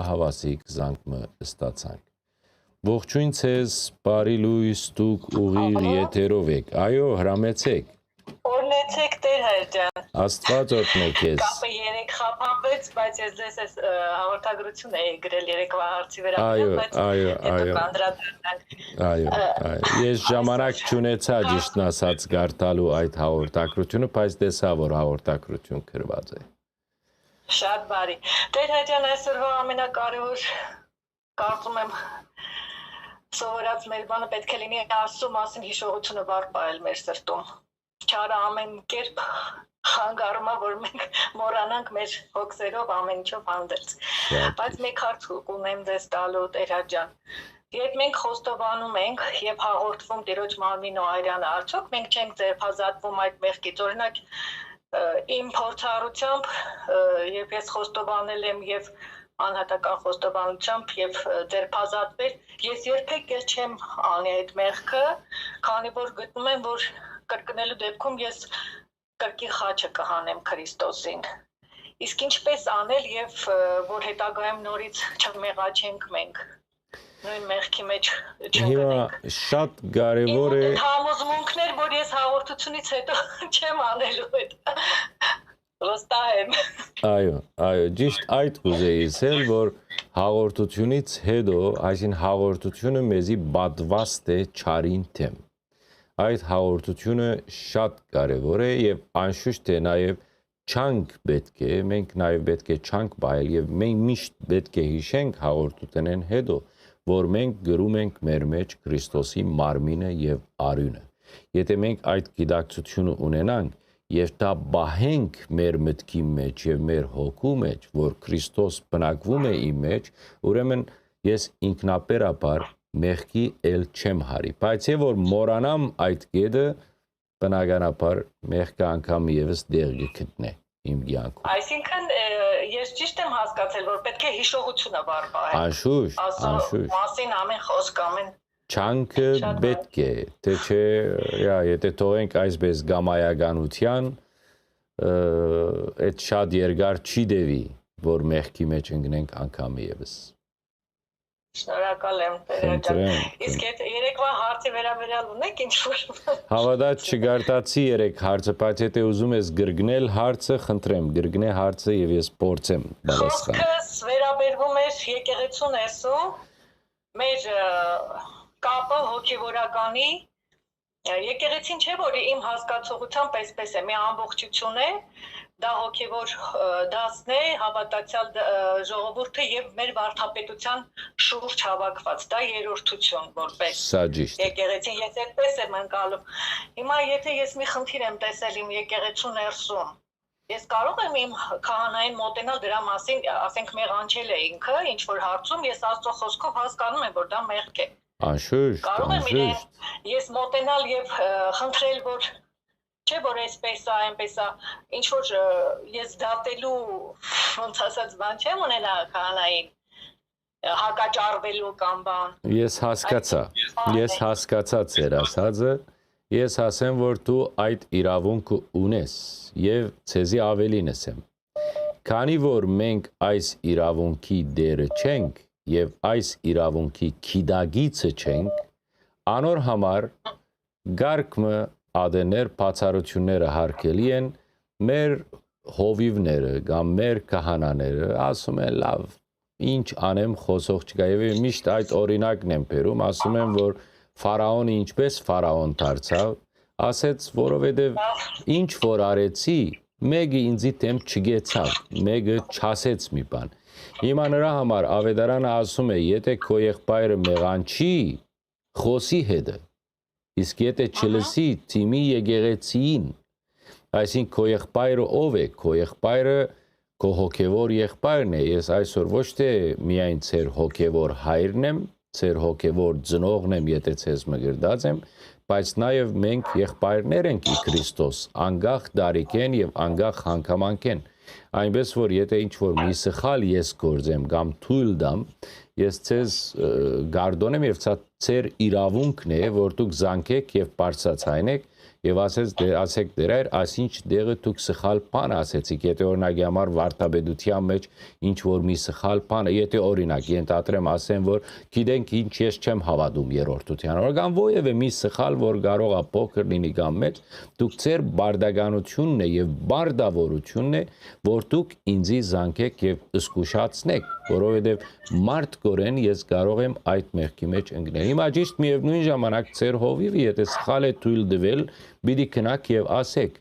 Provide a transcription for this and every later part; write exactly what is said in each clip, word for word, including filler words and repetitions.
ահաւասիկ զանգ մը ստացանք։ Ողջոյն ձեզ, բարի լոյս, դուք ուղիղ Ալո։ եթերով էք։ Այո, հրամեցեք։ Օրհնեցեք, Տեր Հայր ջան։ Աստուած օրհնե քեզ։ Կապը երեկ խափանվեց, բայց ես ձեզ այս, ը, հաղորդագրությունը էի գրել երեկվա հարցի վերաբերյալ, Այո, բայց այո, հետո այո։ կանդրադառնանք։ Այո, Ը, այո։ Ես այս ժամանակ չունեցայ, ճիշդն ասած, կարդալու այդ հաղորդագրությունը, բայց տեսայ, որ հաղորդագրություն գրուած է։ Շատ բարի։ Տեր Հայր ջան, այսօրվա ամենակարևոր, կարծում եմ, սովորած մեր բանը պէտք է լինի Աստծո մասին յիշողությունը վառ պահել մեր սրտում։ Չարը ամեն կերպ խանգարում է, որ մենք մոռանանք մեր հոգսերով ամեն ինչով հանդերձ։ Շատ Բայց ճիշդ։ մեկ հարց կունեմ ձեզ տալու, Տեր Հայր ջան։ Երբ մենք խոստովանում ենք եւ հաղորդվում Տիրոջ մարմին ու արյանը, արդյոք մենք չենք ձերբազատվում այդ մեղքից։ Օրինակ, ը, իմ փորձառությամբ, ը, երբ ես խոստովանել եմ եւ անհատական խոստովանությամբ եւ, ը, ձերբազատվել, ես երբեք էլ չեմ անի այդ մեղքը, քանի որ գտնում եմ, որ կրկնելու դեպքում ես կրկին խաչը կը հանեմ Քրիստոսին։ Իսկ ինչպե՞ս անել եւ, ը, որ հետագայում նորից չմեղաչենք մենք, նոյն մեղքի մեջ Հիմա չընկնենք։ շատ կարեւոր Իմ է այդ համոզմունքն էր, որ ես հաղորդությունից հետո չեմ անելու այդ։ Վստահ եմ։ Այո, այո, ճիշդ այդ կուզեի ասել, որ հաղորդությունից հետո, այսինքն հաղորդությունը մեզի պատվաստ է չարին դեմ։ Այդ հաղորդությունը շատ կարեւոր է եւ անշուշտ է նաեւ չանք պէտք է, մենք նաեւ պէտք է չանք պահել եւ մենք միշտ պէտք է յիշենք հաղորդութենէն հետո, որ մենք կրում ենք մեր մեջ Քրիստոսի մարմինը եւ արիւնը։ Եթէ մենք այդ գիտակցությունը ունենանք եւ դա պահենք մեր մտքի մեջ եւ մեր հոգու մեջ, որ Քրիստոս բնակվում է իմ մեջ, ուրեմն ես ինքնաբերաբար մեղքի էլ չեմ հարի։ Բայց է որ մոռանամ այդ կետը, բնականաբար մեղքը անգամ եւս դեղ կգտնէ իմ կեանքում։ Այսինքն, ը, ես ճիշդ եմ հասկացել, որ պէտք է հիշողությունը վառ պահել։ Անշուշտ, Աստծո անշուշտ։ մասին ամեն խոսք, ամեն Չանքը շատ պէտք է, թե չէ, յա, եթէ թողենք այսպես կամայականութեան, ը, այդ շատ երկար չի տեւի, որ մեղքի մեջ ընկնենք անգամ եւս։ Շնորհակալ եմ, Տեր Ջան։ Խնդրեմ, Իսկ խնդրեմ։ այդ երեկվա հարցի վերաբերյալ ունեք ինչ-որ Հաւատա չկարդացի երեք հարցը, բայց եթե ուզում ես գրգնել հարցը, խնդրեմ, գրգնե հարցը եւ ես փորձեմ պատասխան։ Խոսքս վերաբերվում էր եկեղեցու ներսում մեր, ը, կապը հոգեվորականի, ը, եկեղեցին չէ, որ իմ հասկացողությամբ այսպես է, մի ամբողջություն է, դա հոգեվոր, ը, դասն է, հավատացյալ դ-, ը, ժողովուրդը եւ մեր վարդապետության շուրջ հավաքված, դա երրորդություն որպես Սա ճիշդ է։ եկեղեցին, ես այդպես եմ ընկալում։ Հիմա եթե ես մի խնդիր եմ տեսել իմ եկեղեցու ներսում, ես կարող եմ իմ քահանային մոտենալ դրա մասին, ասենք, մեղանչել է ինքը, ինչ որ հարցում, ես Աստծո խոսքով հասկանում եմ, որ դա մեղք է։ Անշուշտ, Կարող եմ իրեն, անշուշտ։ ես մոտենալ եւ, ը, խնդրել, որ չէ, որ այսպես ա, այնպես ա, ինչ որ, ը, ես դատելու, ոնց ասած, բան չեմ ունենա քահանային, ը, հակաճառվելու կամ բան։ Ես հասկացա, Այդ ես բան է։ հասկացա ձեր ասածը, ես ասեմ, որ դու այդ իրավունքը ունես եւ ձեզի ավելին ասեմ։ Քանի որ մենք այս իրավունքի դերը չենք եւ այս իրավունքի գիտակիցը չենք, անոր համար կարգ մը ատեներ բացառությունները հարկելի են, մեր հովիվները կամ մեր քահանաները ասում են, «Լավ, ինչ անեմ, խոսող չկայ»։ Եւ միշտ այդ օրինակն եմ բերում, ասում եմ, որ Ֆարաոնը ինչպես Ֆարաոն դարձաւ, ասեց, որովհետեւ ինչ որ արեցի, մեկը ինձի դեմ չգեցաւ, մեկը չասեց մի բան։ Հիմա նրա համար Ավետարանը ասում է, եթե քո եղբայրը մեղանչի, խոսի հետը, իսկ եթե Ահա։ չլսի, դիմի եկեղեցիին, այսինքն քո եղբայրը ով է, քո եղբայրը քո հոգևոր եղբայրն է, ես այսօր ոչ թե միայն ձեր հոգևոր հայրն եմ, ձեր հոգևոր ծնողն եմ, եթե ձեզ մկրտած եմ, բայց նաև մենք եղբայրներ ենք ի Քրիստոս, անկախ տարիքեն եւ անկախ հանգամանքեն։ Այնպես որ եթե ինչ որ մի սխալ ես գործեմ կամ թույլ տամ, ես ձեզ, ը, գարդոնեմ եւ սա ձեր իրավունքն է, որ դուք զանգեք եւ բարձրաձայնեք Եւ ասեց, դե, ասեք, դեր այր, այսինչ դեղը դուք սխալ բան ասեցիք, եթե օրինակի համար վարդապետության մեջ ինչ որ մի սխալ բան է, եթե օրինակ, ենթադրեմ, ասեմ, որ գիտենք ինչ, ես չեմ հավատում երրորդության, որ կամ որևէ մի սխալ, որ կարող է փոքր լինի կամ մեծ, դուք ձեր բարդականությունն է եւ բարդավորությունն է, որ դուք ինձի զանգեք եւ զգուշացնեք, որովհետեւ մարդկորեն ես կարող եմ այդ մեղքի մեջ ընկնել։ Հիմա ճիշտ միեւնույն ժամանակ ձեր հովիվը, եթե սխալ է թույլ տվել, պիտի գնաք եւ ասեք,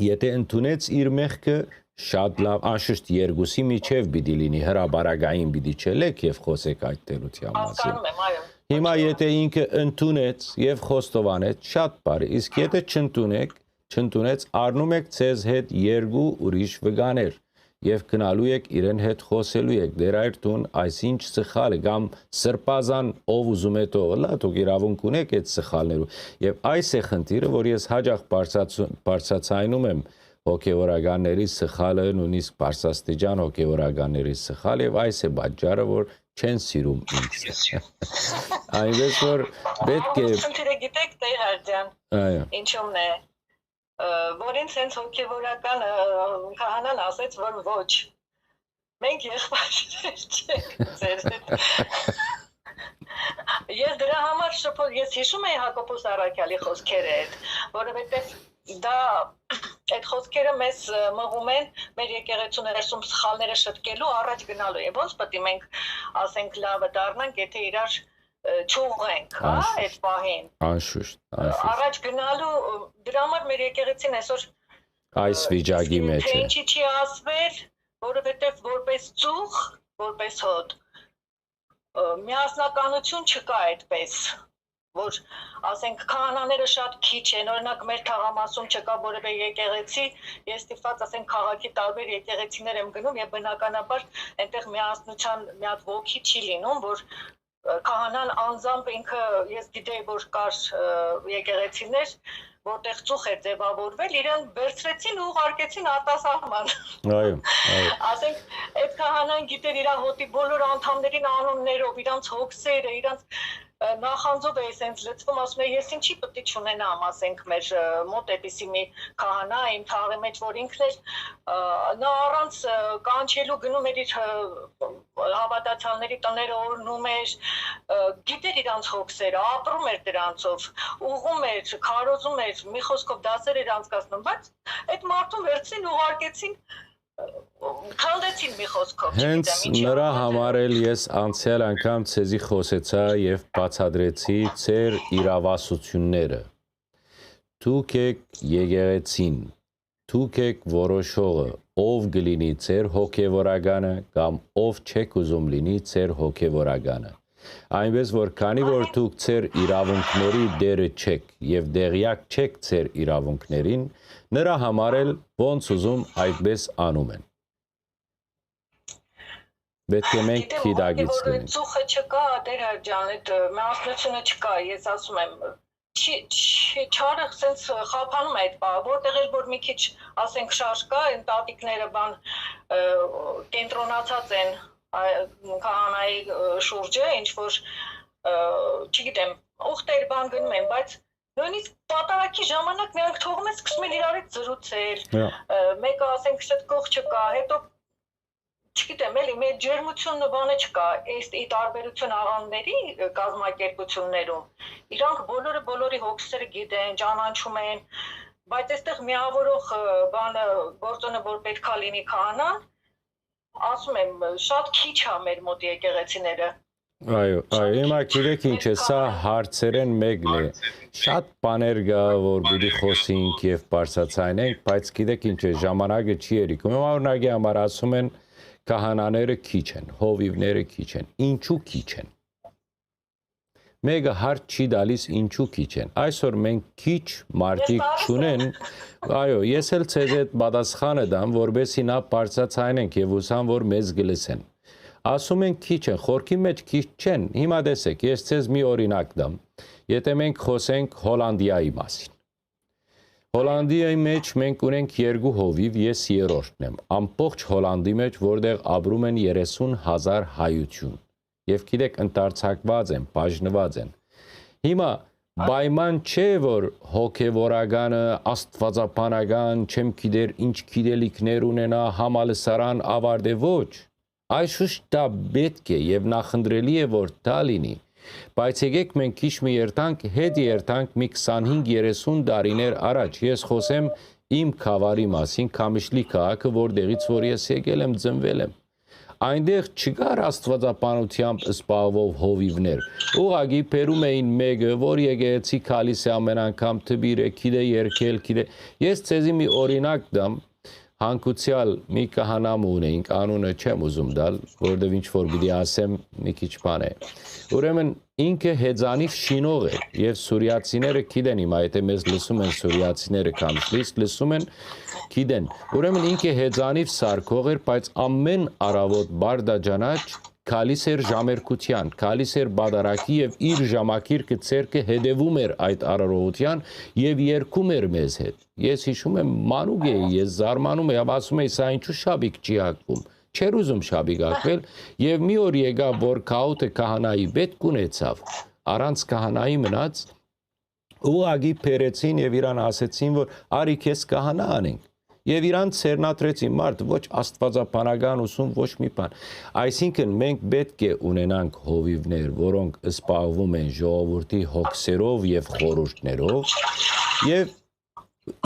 եթե ընդունեց իր մեղքը, շատ լավ, անշուշտ երկուսի միջեւ պիտի լինի, հրապարակային պիտի չելեք եւ խօսեք այդ դերության մասին։ Հասկանում եմ, այո։ Հիմա եթե ինքը ընդունեց եւ խոստովանեց, շատ բարի, իսկ եթե չընդունեք, չընդունեց, առնում եք ձեզ հետ երկու ուրիշ վկաներ եւ գնալու եք իրեն հետ, խօսելու եք, դեր այր դուն այսինչ սխալ է, կամ սրբազան, ով ուզում է թող ըլլայ, դուք իրաւունք ունեք այդ սխալներու։ Եւ այս է խնդիրը, որ ես յաճախ բարձրացու-, բարձրացայնում եմ հոգեվորականների սխալը, նույնիսկ բարձրաստիճան հոգեվորականների սխալ, եւ այս է պատճառը, որ չեն սիրում ինձ։ Այնպես որ պետք է Խնդիրը գիտեք, Տեր Հարդյան, այո, ինչու՞մն է, ը, որ ինձ հենց հոգեվորական, ը, քահանան ասեց, որ ոչ, մենք եղբայրներ չենք ձեր հետ։ Ես դրա համար շփոթ, ես հիշում էի Յակոբոս առաքյալի խոսքերը հետ, որովհետև դա, այդ խոսքերը մեզ, ը, մղում են մեր եկեղեցու ներսում սխալները շտկելու, առաջ գնալու։ Է, ո՞նց պիտի մենք ասենք լավը դառնանք, եթե իրար, ը, չուղղենք, հա, Անշուշտ։ այդ պահին։ Անշուշտ, անշուշտ։ Առաջ գնալու, ը, դրա համար մեր եկեղեցին այսօր, Այս ը, վիճակի իսկ մեջ է։ Ինչ չի ասվեր, որովհետև որպես ծուխ, որպես հոտ, ը, միասնականություն չկա այդպես, որ, ասենք, քահանաները շատ քիչ են, օրինակ, մեր թաղամասում չկա որևէ եկեղեցի, ես ստիպված, ասենք, քաղաքի տարբեր եկեղեցիներ եմ գնում, եւ բնականաբար այնտեղ միասնության մի հատ ոգի չի լինում, որ, ը, քահանան անձամբ ինքը, ես գիտեի, որ կար, ը, եկեղեցիներ, որտեղ ծուխ էր ձևավորվել, իրեն վերցրեցին ու ուղարկեցին արտասահման։ Այո, այո։ Ասենք, այդ քահանան գիտեր իր հոտի բոլոր անդամներին անուններով, իրանց հոգսերը, իրանց, ը, նախանձով էի սենց լծվում, ասում էի, «Ես ինչի պիտի չունենամ, ասենք, մեր, ը, մոտ էպիսի մի քահանա իմ թաղի մեջ, որ ինքն էր, ը, նա առանց, ը, կանչելու գնում էր իր, ը, հավատացյալների տները օրհնում էր, ը, գիտեր իրանց հոգսերը, ապրում էր դրանցով, ուղղում էր, քարոզում էր, մի խոսքով դասեր էր անցկացնում, բայց այդ մարդուն վերցրին, ուղարկեցին, ը, քանդեցին, մի խոսքով, Հենց չգիտեմ, ինչի նրա համար։ Համար էլ ես անցյալ անգամ ձեզի խոսեցայ եւ բացատրեցի ձեր իրավասությունները։ Դուք եք եկեղեցին, դուք եք որոշողը, ով կլինի ձեր հոգեվորականը կամ ով չեք ուզում լինի ձեր հոգեվորականը։ Այնպես որ, քանի որ դուք ձեր իրաւունքների տերը չեք եւ տեղյակ չեք ձեր իրաւունքներին, նրա համար էլ ոնց ուզում այդպես անում են։ Պետք է մենք Գիտեմ, գիտակից ուղղակի որ այդ լինենք։ Ծուխը չկա, Տեր Հաճան, այդ, ը, միասնությունը չկա, ես ասում եմ, չի, չի, չարը սենց խափանում է այդ պահը, որտեղ էլ որ մի քիչ, ասենք, շարժ կա, այն տատիկները բան, ը, կենտրոնացած են, ա, քահանայի, ը, շուրջը, ինչ որ, ը, չգիտեմ, ուխտեր բան գնում են, բայց նույնիսկ պատարագի ժամանակ նրանք թողում են, սկսում են իրար հետ զրուցել, Հա։ ը, մեկը, ասենք, ստկող չկա, հետո չգիտեմ, էլի, մեր ջերմությունը բանը չկա, էս ի տարբերություն աղանդների, ը, կազմակերպություններում, իրանք բոլորը բոլորի հոգսերը գիտեն, ճանաչում են, բայց այստեղ միավորող, ը, բանը, գործոնը, որ պետքա լինի քահանան, ասում եմ, շատ քիչ ա մեր մոտ եկեղեցիները։ Այո, այո, հիմա գիտեք ինչ է, սա հարցերեն մեկն է։ Շատ բաներ կա, որ պիտի խոսենք եւ բարձրացնենք, բայց գիտեք ինչ է, ժամանակը չի երիքում։ Հիմա օրինակի համար ասում են, քահանաները քիչ են, հովիվները քիչ են։ Ինչու քիչ են։ Մեկը հարց չի տալիս, ինչու քիչ են։ Այսօր մենք քիչ մարդիկ Ես չունեն։ Այո, ես էլ ձեզ այդ պատասխանը տամ, որպեսզի նա բարձրացնենք եւ ուսամ, որ մեզ կլսեն։ Ասում են քիչ են, խորքի մեջ քիչ չեն։ Հիմա տեսեք, ես ձեզ մի օրինակ տամ։ Եթե մենք խոսենք Հոլանդիայի մասին։ Հոլանդիայի մեջ մենք ունենք երկու հովիվ, ես երրորդն եմ։ Ամբողջ Հոլանդի մեջ, որտեղ ապրում են երեսուն հազար հայություն։ Եվ գիտեք, ընդարձակված են, բաժնված են։ Հիմա պայման չէ, որ հոգեվորականը, աստուածաբանական, չեմ գիտեր ինչ գիտելիքներ ունենայ, համալսարան ավարտէ, ոչ։ Այս շուշ դա պէտք է եւ նախընտրելի է, որ դա լինի։ Բայց եկէք մենք քիչ մը երթանք, հետ երթանք մի քսանհինգ երեսուն տարիներ առաջ։ Ես խօսեմ իմ գաւառի մասին, Քամիշլի քաղաքը, որտեղից որ ես եկել եմ, ծնվել եմ։ Այնտեղ չկար աստուածաբանութեամբ զբաղվող հովիւներ։ Ուղղակի բերում էին մէկը, որ եկեղեցի գալիս է ամեն անգամ, դպիր է, գիտէ երգել, գիտէ։ Ես ձեզի մի օրինակ տամ, հանգուցեալ մի քահանայ մը ունէինք, անունը չեմ ուզում տալ, որտեւ ինչ որ պիտի ասեմ, մի քիչ բան է։ Ուրեմն ինքը հեծանիվ շինող է, եւ սուրիացիները գիտեն հիմա, եթե մեզ լսում են սուրիացիները կամ շլիստ լսում են, գիտեն։ Ուրեմն ինքը հեծանիվ սարքող էր, բայց ամեն առավոտ բարդաճանաչ գալիս էր ժամերգութեան, գալիս էր պատարագի եւ իր ժամագիրքը ձեռքը հետեւում էր այդ արարողութեան եւ երգում էր մեզ հետ։ Ես հիշում եմ, մանուկ էի, ես զարմանում էի, եւ ասում էի, «Սա ինչու շապիկ չի հագվում»։ Չէր ուզում շապիկ հագվել, եւ մի օր եկաւ, որ գաղութը քահանայի պէտք ունեցաւ, առանց քահանայի մնաց, ուղղակի բերեցին եւ իրան ասեցին, որ «Արի քեզ քահանայ անենք»։ Եւ իրան ցերնադրեցին, մարդ ոչ աստուածաբանական ուսում, ոչ մի բան։ Այսինքն մենք պէտք է ունենանք հովիւներ, որոնք զբաղվում են ժողովուրդի հոգսերով եւ խորհուրդներով, եւ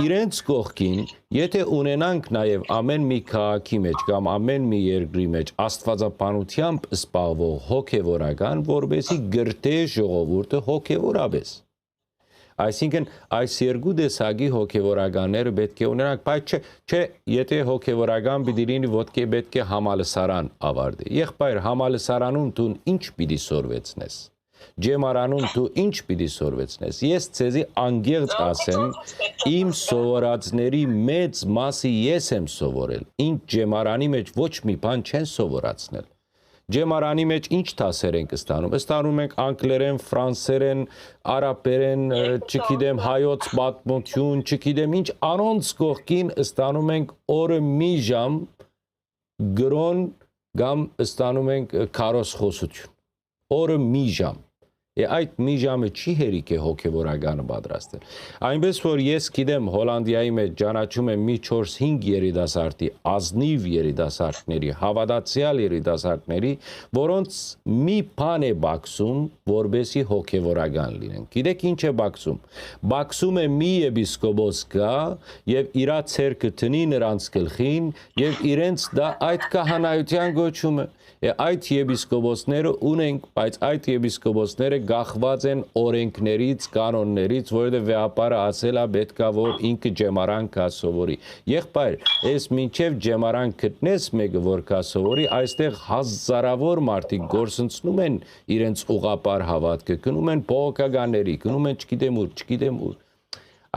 իրենց կողքին, եթե ունենանք նաեւ ամեն մի քաղաքի մեջ կամ ամեն մի երկրի մեջ աստուածաբանութեամբ զբաղվող հոգեվորական, որպեսզի գրտէ ժողովուրդը հոգեվորապէս։ Այսինքն այս երկու տեսակի հոգեվորականները պէտք է ունենանք, բայց չէ, չէ, եթե հոգեվորական պիտի լինի, ոտքէ պէտք է համալսարան ավարտի։ Եղբայր, համալսարանում դուն ինչ պիտի սորվեցնես։ Ջեմարանում դու ինչ պիտի սորվեցնես։ Ես ձեզի անգեղծ ասեմ, իմ սովորածների մեծ մասը ես եմ սովորել։ Ինձ ջեմարանի մեջ ոչ մի բան չեն սովորացնել։ Ջեմարանի մեջ ինչ դասեր ենք ստանում։ Ստանում ենք անգլերեն, ֆրանսերեն, արաբերեն, ը, չգիտեմ, հայոց պատմություն, չգիտեմ ինչ, անոնց կողքին ստանում ենք օրը մի ժամ գրոն կամ ստանում ենք, ը, քարոզխոսություն։ Օրը մի ժամ։ Է, այդ մի ժամը չի հերիք է հոգեվորականը պատրաստել։ Այնպես որ ես գիտեմ, Հոլանդիայի մեջ ճանաչում եմ մի չորս-հինգ երիտասարդի, ազնիվ երիտասարդների, հավատացյալ երիտասարդների, որոնց մի բան է բակսում, որպեսի հոգեվորական լինեն։ Գիտեք ինչ է բակսում։ Բակսում է մի եպիսկոպոս գա եւ իրա ցերկը դնի նրանց գլխին եւ իրենց դա այդ քահանայութեան գոչումը։ Է, այդ եպիսկոպոսները ունենք, բայց այդ եպիսկոպոսները կախված են օրենքներից, կանոններից, որովհետեւ վեհապարը ասել է, պէտք է որ ինքը ջեմարան կա սովորի։ Եղբայր, ես մինչեւ ջեմարան գտնես մէկը որ կա սովորի, այստեղ հազարավոր մարդիկ գործընծնում են իրենց ուղղափառ հաւատքը, գնում են բողոքականների, գնում են չգիտեմ ուր, չգիտեմ ուր։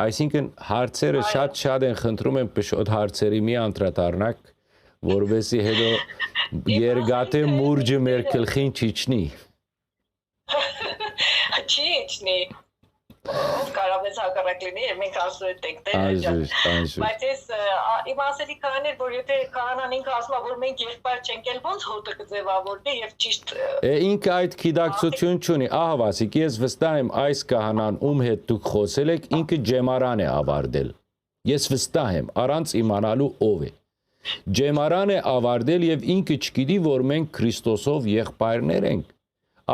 Այսինքն հարցերը շատ-շատ են, խնդրում եմ պշոտ հարցերի մի անդրադառնաք, որովհետեւ հետո երկաթի մուրջը մեր գլխին չիջնի։ Չի իջնի։ Ով կարող է հակառակ լինի, եւ մենք Աստծո հետ ենք, Տեր ջան։ Անշուշտ, անշուշտ։ Բայց ես, ը, ա, իմ ասելիքն էր, որ եթե քահանան ինքը ասում է, որ մենք եղբայր չենք, էլ ո՞նց հոտը կձեւավորվի եւ ճիշտ, ը, Է, ինքը այդ գիտակցություն չունի։ Ահա, Վասիկ, ես վստահ եմ, այս քահանան, ում հետ դուք խոսել եք, ինքը ջեմարան է ավարտել։ Ես վստահ եմ, առանց իմանալու ով է։ Ջեմարան է ավարտել եւ ինքը չգիտի, որ մենք Քրիստոսով եղբայրներ ենք։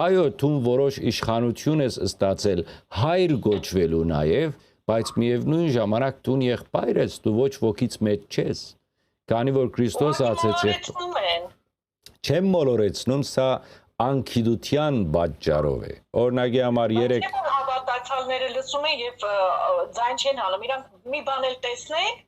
Այո, դուն որոշ իշխանություն ես ստացել, հայր կոչուելու նաեւ, բայց միեւնույն ժամանակ դուն եղբայր ես, դու ոչ ոքից մեծ չես, քանի որ Քրիստոս ասեց եղբ-, Մոլորեցնում են։ Չեմ մոլորեցնում, սա անգիտության պատճառով է։ Օրինակի համար երեք Չէ՞ որ հավատացյալները լսում են եւ, ը, ը, ձայն չեն հանում, իրանք մի բան էլ տեսնեն,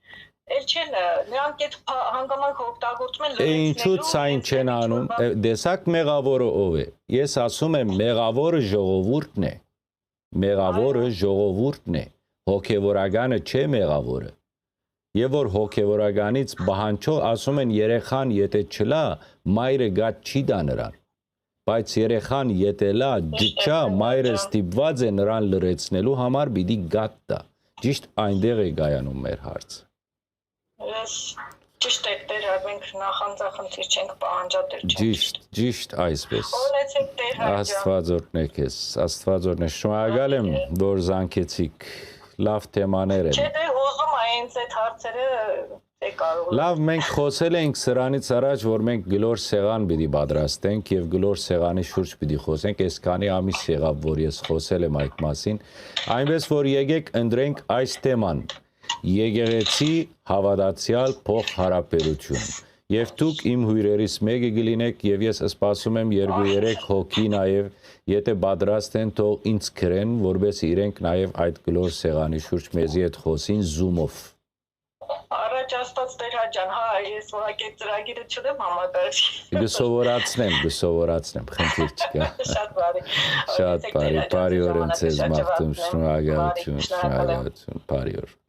էլ չեն, ը, նրանք այդ փա-, հանգամանքը օգտագործում են Է, ինչու լրացնելու, ցայն չեն անում։ Է, տեսակ մեղավորը ով է։ Ես ասում եմ, մեղավորը ժողովուրդն է։ Մեղավորը Այո։ ժողովուրդն է։ Հոգեվորականը չէ մեղավորը։ Եվ որ հոգեվորականից պահանջող, ասում են, երեխան եթե չլա, մայրը գատ չի տա նրան։ Բայց երեխան եթե լա, Ճիշտ է, ջչա, Տեր մայրը ջան։ Ստիպված է նրան լրացնելու համար պիտի գատ տա։ Ճիշտ այնտեղ է կայանում մեր հարցը։ Ես ճիշտ է, Տեր, մենք նախանձախնդիր չենք, պահանջատեր չենք, Ճիշտ, ճիշտ։ Ճիշտ այսպես։ Օրհնեցեք, Տեր Աստուած օրհնե քեզ, Աստուած օրհնե։ Շնորհակալ եմ, որ զանգեցիք։ Լաւ թեմաներ են։ Չէ, դե, ուզում ա ինձ այդ հարցերը, դե, կարող եմ։ Լաւ, մենք խօսել ենք սրանից առաջ, որ մենք գլոր սեղան պիտի պատրաստենք եւ գլոր սեղանի շուրջ պիտի խօսենք։ Այսքանի ամիս եղաւ, որ ես խօսել եմ այդ մասին։ Այնպես որ եկեք ընտրենք այս թեման. եկեղեցի, հաւատացեալ, փոխհարաբերություն։ Եւ դուք իմ հիւրերիս մէկը կը լինէք, եւ ես սպասում եմ երկու-երեք հոգի նաեւ, եթե պատրաստ են, թող ինձ գրեն, որպեսզի իրենք նաեւ այդ գլոր սեղանի շուրջ մեզի հետ խօսին Zoom-ով։ Առաջ Աստուած, Տէր Հաճան, հա, ես ուղղակի այդ ծրագիրը չունեմ համակարգչի։ Կը սովորացնեմ, կը սովորացնեմ, խնդիր չկայ։ Շատ բարի։ Շատ բարի, բարի օրէն ձեզ մաղթում, շնորհակալութիւն, շնորհակալութիւն, բարի օր։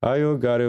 Այո, կարեւոր